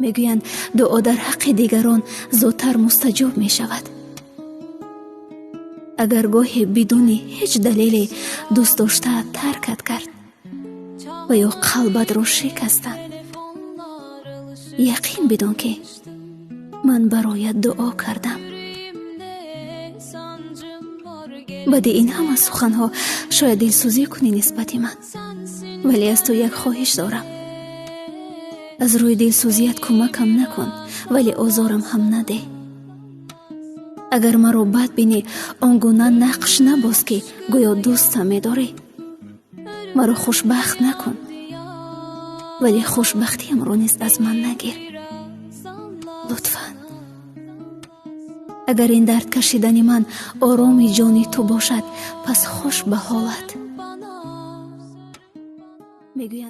Мегӯянд, дуо дар ҳаққи дигарон зудтар мустаҷоб мешавад. Агар гоҳе бидуни ҳеҷ далеле дӯстдоштаат таркат кард ва ё қалбатро шикастанд, яқин бидон, ки ман бароят дуо кардам. Баъди ин ҳама суханҳо шояд дилсӯзӣ кунӣ нисбати ман, вале аз ту як хоҳиш дорам: аз рӯи дилсӯзият кӯмакам накун, вале озорам ҳам надеҳ. Агар маро бад бинӣ, он гуна нақш набоз, ки гӯё дӯстам медорӣ. Маро хушбахт накун, вале хушбахтиамро низ аз ман нагир, лутфан. Агар ин дард кашидани ман ороми ҷони ту бошад, пас хуш ба ҳолат. Мегӯянд.